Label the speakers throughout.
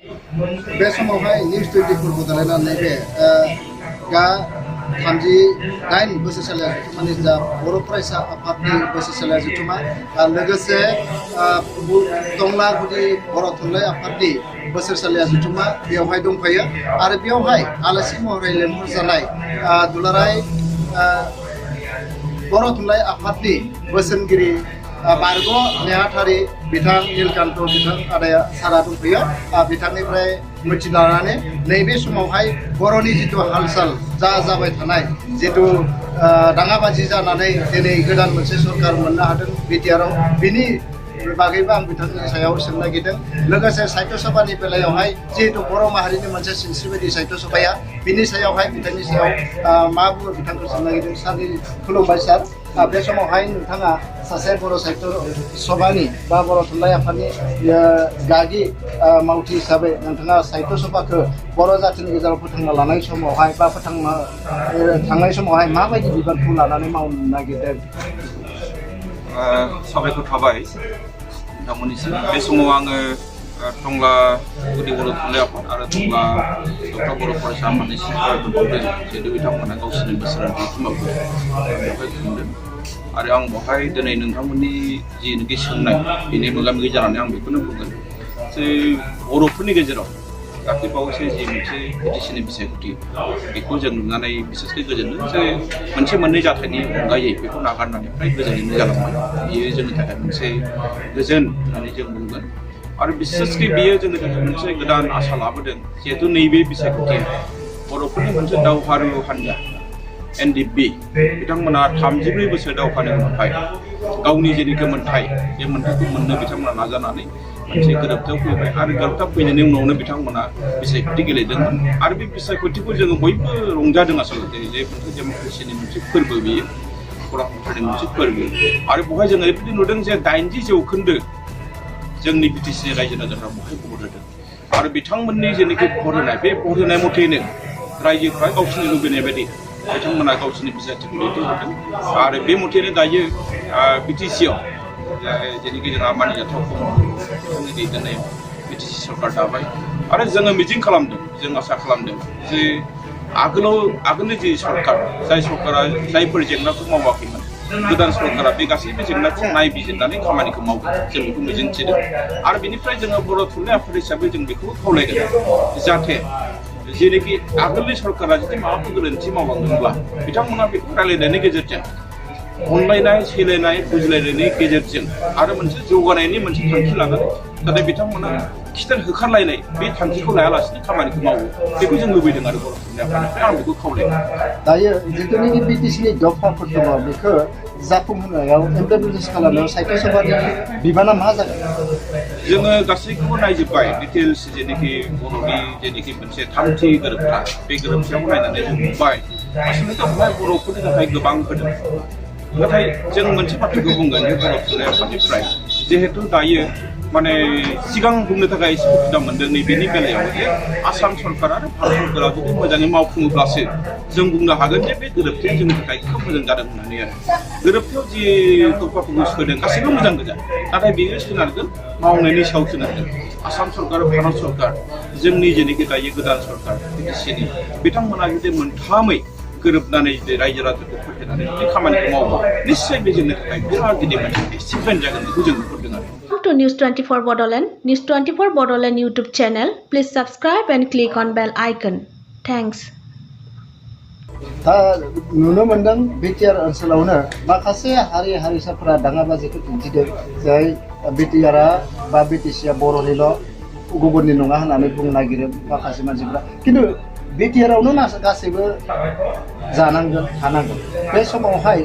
Speaker 1: बे समावहाय निउस 24 बड'लेण्डआ नैबे गा 38 बोसोरसालिया जथुम्मानि जा बर' फरायसा आफादनि बोसोरसालिया जथुम्मा लोगोसे टंला गुदि बर' थुनलाइ आफादनि बोसोरसालिया जथुम्मा बेवहाय दंफायो आरो बेवहाय आलासि महरै लेंहरजानाय दुलाराय बर' थुनलाइ आफादनि बोसोनगिरि बारग' नेहाथारि बिथां नीलकान्त बिथां आदाया सारा दंफैयो बिथांनिफ्राय मिथिना लानानै नैबे समावहाय बर'नि जिथु हाल-साल जाबाय थानाय जिथु दाङाबाजि जानानै दिनै गोदान मोनसे सरकार मोननो हादों बिटिआरआव बिनि बागैबो आं बिथांनि सायाव सोंनो नागिरदों लोगोसे साहित्य सभानि बेलायावहाय जिहेतु बर' माहारिनि मोनसे सिनस्रि बायदि साहित्य सभाया बिनि सायावहाय बिथांनि सायाव मा बुङो बिथांखौ सोंनो नागिरदों सारनि खुलुमबाय सार बे समावहाय नोंथाङा सासे बर' साहित्य सभानि बा बर' थुनलाइ आफादनि गागि मावथि हिसाबै नोंथाङा साहित्य सभाखौ बर' जाथिनि गेजेराव फोथांना लानाय समावहाय बा फोथांना थांनाय समावहाय माबायदि बिबानखौ लानानै मावनो नागिरदों
Speaker 2: साबायखर थाबाय नोंथांमोननिसिम बे समाव आङो टंला गुदि बर' थुनलाइ आफाद आरो टंला जौथा बर' फरायसा आफादनि सेक्रेटारिफोर बुंदों जिहेतु बिथांमोना गावसोरनि बोसोरारि जथुम्माखौ बेवहाय खुंदों आरो आं बेवहाय दिनै नोंथांमोननि जिनोखि सोंनाय बेनि मोगा-मोगि जानानै आं बेखौनो बुंगोन जे बर'फोरनि गेजेराव दाख्लै बावैसो जि मोनसे पिटिसननि बिसायख'थि बेखौ जों नुनानै बिसेसकै गोजोनदों जे मोनसे मोननै जाथायनि अनगायै बेखौ नागारनानै फ्राय गोजोनैनो जालांबाय बेयो जोंनि थाखाय मोनसे गोजोन होननानै जों बुंगोन आरो बिसेसकै बेयो जोंनि थाखाय मोनसे गोदान आसा लाबोदों जिहेतु नैबे बिसायख'थिया बर'फोरनि मोनसे दावहारु हान्जा एनडिएफबि बिथांमोना 34 बोसोर दावहानि उनावहाय गावनि जेनिखि मोन्थाय बे मोन्थायखौ मोननो बिथांमोना नाजानानै मोनसे गोरोबथायाव फैबाय आरो गोरोबथा फैनायनि उनावनो बिथांमोना बिसायख'थि गेलेदोंमोन आरो बे बिसायख'थिखौ जोङो बयबो रंजादों आसलथे जे मोनसे डेम'क्रेसिनि मोनसे फोरबो बेयो गणतन्त्रनि मोनसे फोरबो आरो बेवहाय जोङो ओरैबायदि नुदों जे 80% जोंनि बिटिसि रायजो राजाफ्रा बेवहाय भट होदों आरो बिथांमोननि जेनिखि भट होनाय बे भट होनाय मथेनो रायजोफ्रा गावसोरनि लुबैनाय बायदि बिथांमोना गावसोरनि बिसायख'थिखौ दैदेनहरदों आरो बे मथेनो दायो बिटिसिआव जेनिखि जोंहा मानिजाथाव बिथांनि दैदेननायाव बिटिसि सरकार दाबाय आरो जोङो मिजिं खालामदों जों आसा खालामदों जे आगोलनि जि सरकार जाय सरकारा जायफोर जेंनाखौ मावाखैमोन गोदान सरकारा बे गासैबो जेंनाखौ नायबिजिरनानै खामानिखौ मावगोन जों बेखौ मिजिंथिदों आरो बेनिफ्राय जोङो बर' थुनलाइ आफाद हिसाबै जों बेखौ खावलायगोन जाहाथे जेनोखि आगोलनि सरकारा जुदि माबाफोर गोरोन्थि मावलांदोंब्ला बिथांमोना बेखौ रायलायनायनि गेजेरजों अनलायनाय सैलायनाय बुजिलायनायनि गेजेरजों आरो मोनसे जौगानायनि मोनसे थांखि लानानै नाथाय बिथांमोना खिथेर होखारलायनाय बे थांखिखौ लायालासिनो खामानिखौ मावो बेखौ जों लुबैदों आरो बर' थुनलाइ आफादनिफ्राय आं बेखौ खावलायगोन
Speaker 1: दायो जिथुनिखि बिटिसिनि दफाफोर दङ बेखौ जाफुंहोनायाव इमप्लिमेन्टेसन खालामनायाव साहित्य सभानि बिबाना मा जागोन
Speaker 2: जोङो गासैखौबो नायजोब्बाय डिटेल्स जेनोखि बर'नि जेनोखि मोनसे थामथि गोरोबथा बे गोरोबथायाव नायनानै जों नुबाय आसलथे बेवहाय बर'फोरनि थाखाय गोबां होदों नाथाय जों मोनसे बाथ्राखौ बुंगोन जे बर' थुनलाइ आफादनिफ्राय जिहेतु दायो माने सिगां बुंनो थाखाय एसे उसुबिदा मोनदों नैबेनि बेलायाव जे आसाम सरकार आरो भारत सरकारा जुदि मोजाङै मावफुङोब्लासो जों बुंनो हागोन जे बे गोरोबथाया जोंनि थाखाय खोब मोजां जादों होननानै आरो गोरोबथायाव जि दफाफोरखौ सोदों गासैबो मोजां गोजा नाथाय बेयो सोनारगोन मावनायनि सायाव सोनारगोन आसाम सरकार भारत सरकार जोंनि जेनोखि दायो गोदान सरकार बिटिसिनि बिथांमोना जुदि मोनथामै गोरोबनानै जुदि रायजो राजाखौ फोथायनानै जुदि खामानिखौ मावोबा निश्चय बे जोंनि थाखाय बिराद गिदिर मोनसे एचिभमेन्ट जागोन बेखौ जों नुहुरदों आरो
Speaker 3: To News 24 Bodoland, News 24 Bodoland YouTube channel, please subscribe and click on bell icon. Thanks.
Speaker 1: दा नुनो मोनदों बिटिआर ओनसोलावनो माखासे हारि हारिसाफोरा दाङाबाजिखौ दिन्थिदों जाय बिटिआरआ बा बिटिसिआ बर'निल' गुबुननि नङा होननानै बुंनो नागिरो माखासे मानसिफ्रा खिन्थु बिटिआरआवनो गासैबो जानांगोन थानांगोन बे समावहाय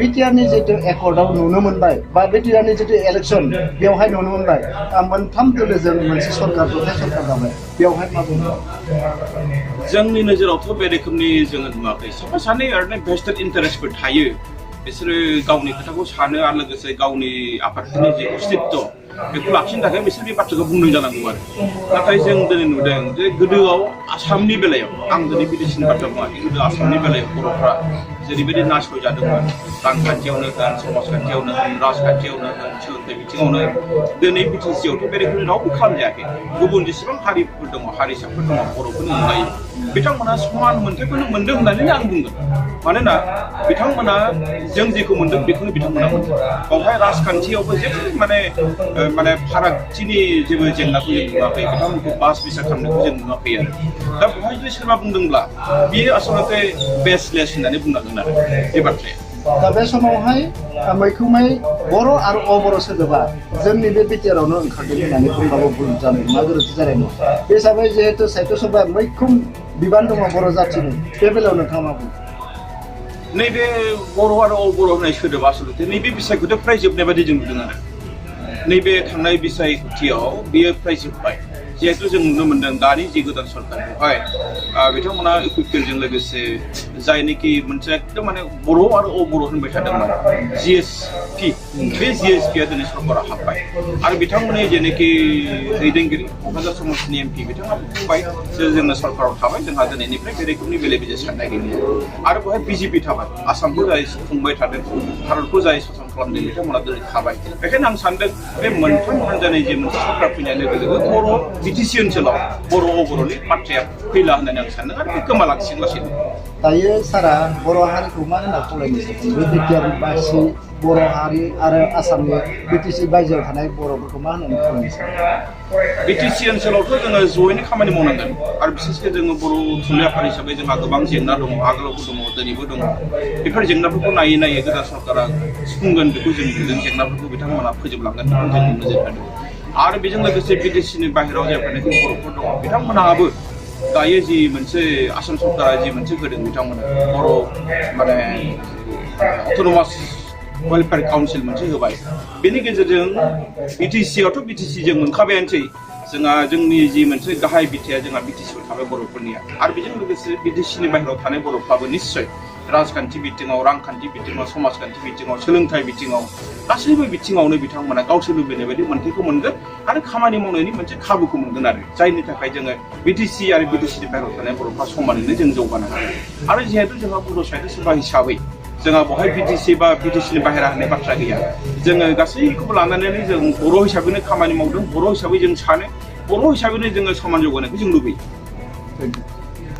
Speaker 1: बिटिआरनि जितु एकर्डआव नुनो मोनबाय बा बिटिआरनि जितु इलेक्सन बेवहाय नुनो मोनबाय मोनथाम दोलोजों मोनसे सरकार जथाय सरकार जाबाय बेवहाय मा बुङो
Speaker 2: जोंनि नोजोरावथ' बे रोखोमनि जोङो नुवाखै साफा सानै ओरैनो भेस्टेड इन्टारेस्टफोर थायो बिसोरो गावनि खोथाखौ सानो आरो लोगोसे गावनि आफादफोरनि जे अस्तित्व बेखौ लाखिनो थाखाय बिसोर बे बाथ्राखौ बुंदों जानांगौ आरो नाथाय जों दिनै नुदों जे गोदोआव आसामनि बेलायाव आं दिनै बिटिसिनि बाथ्रा बुङाखै गोदो आसामनि बेलायाव बर'फ्रा जेरैबायदि नासयजादोंमोन रांखान्थियावनो होन समाजखान्थियावनो होन राजखान्थियावनो होन सोलोंथाइ बिथिङावनो दिनै बिटिसियावथ' बे रोखोमनि रावबो खालामजायाखै गुबुन जेसेबां हारिफोर दङ हारिसाफोर दङ बर'फोरनि अनगायै बिथांमोना समान मोनथायखौनो मोनदों होननानै आं बुंगोन मानोना बिथांमोना जों जेखौ मोनदों बेखौनो बिथांमोना मोनदों बावहाय राजखान्थियावबो जेबो माने फारागथिनि जेबो जेंनाखौ जों नुवाखै बिथांमोनखौ बास बिसार खालामनायखौ जों नुवाखै आरो दा बेवहाय जुदि सोरबा बुंदोंब्ला बेयो आसलते बेसलेस होननानै बुंनांगोन आरो बे बाथ्राया
Speaker 1: दा बे समावहाय मैखोमै बर' आरो अबर' सोदोबा जोंनि बे बिटिआरआवनो ओंखारदों होननानै बुंबाबो भुल जानाय नङा गोरोन्थि जानाय नङा बे हिसाबै जिहेतु साहित्य सभाया मैखोम बिबान दङ बर' जाथिनि बे बेलायाव नोंथाङा मा बुङो
Speaker 2: नैबे बर' आरो अबर' होननाय सोदोबा आसलते नैबे बिसायख'थिया फ्राय जोबनाय बायदि जों नुदों आरो नैबे थांनाय बिसायख'थियाव बेयो फ्राय जोब्बाय जिहेतु जों नुनो मोनदों दानि जि गोदान सरकार बेवहाय बिथांमोना इकुइपिएलजों लोगोसे जायनोखि मोनसे एकदम माने बर' आरो अबर' होनबाय थादोंमोन जिएसपि बे जिएसपिआ दिनै सरकाराव हाबबाय आरो बिथांमोननि जेनोखि दैदेनगिरि क'क्राझार समाजनि एमपि बिथाङा बुंबाय जे जोंनो सरकाराव थाबाय जोंहा दिनैनिफ्राय बे रोखोमनि बेले बेजे साननाय गैलिया आरो बेवहाय बिजेपि थाबाय आसामखौ जाय खुंबाय थादों भारतखौ जाय शासन खालामदों बिथांमोना दिनै थाबाय बेखायनो आं सानदों बे मोनथाम हान्जानि जे मोनसे सरकार फैनाय लोगो लोगो बर' बिटिसि ओनसोलाव बर' अबर'नि बाथ्राया फैला होननानै आं सानदों आरो बे गोमालांसिगोन लासैनो
Speaker 1: दायो सारा बर' हारिखौ मा होनना खावलायनो सानो बे बिटिआर बासि बर' हारि आरो आसामनि बिटिसि बायजोआव थानाय बर'फोरखौ मा होननानै खावलायनो सानो
Speaker 2: बिटिसि ओनसोलावथ' जोङो जयैनो खामानि मावनांगोन आरो बिसेसके जोङो बर' थुनलाइ आफाद हिसाबै जोंहा गोबां जेंना दङ आगोलावबो दङ दिनैबो दङ बेफोर जेंनाफोरखौ नायै नायै गोदान सरकारा सुफुंगोन बेखौ जों नुदों जेंनाफोरखौ बिथांमोना फोजोबलांगोन बेखौ जों नोजोर होदों आरो बेजों लोगोसे बिटिसिनि बाहेरायाव जायफोरनाखि बर'फोर दङ बिथांमोनहाबो दायो जि मोनसे आसाम सरकारा जि मोनसे होदों बिथांमोना बर' माने अट'नमास वेलफेयार काउन्सिल मोनसे होबाय बेनि गेजेरजों बिटिसियावथ' बिटिसि जों मोनखाबायानोसै जोंहा जोंनि जि मोनसे गाहाय बिथाया जोंहा बिटिसियाव थाबाय बर'फोरनिया आरो बेजों लोगोसे बिटिसिनि बाहेरायाव थानाय बर'फ्राबो निस्सय राजखान्थि बिथिङाव रांखान्थि बिथिङाव समाजखान्थि बिथिङाव सोलोंथाइ बिथिङाव गासैबो बिथिङावनो बिथांमोना गावसोर लुबैनाय बायदि मोन्थायखौ मोनगोन आरो खामानि मावनायनि मोनसे खाबुखौ मोनगोन आरो जायनि थाखाय जोङो बिटिसि आरो बिटिसिनि बाहेरायाव थानाय बर'फ्रा समानैनो जों जौगानो हागोन आरो जिहेतु जोंहा बर' साहित्य सभा हिसाबै जोंहा बेवहाय बिटिसि बा बिटिसिनि बाहेरा होननाय बाथ्रा गैया जोङो गासैखौबो लानानै जों बर' हिसाबैनो खामानि मावदों बर' हिसाबै जों सानो बर' हिसाबैनो जोङो समान जौगानायखौ जों लुबैयो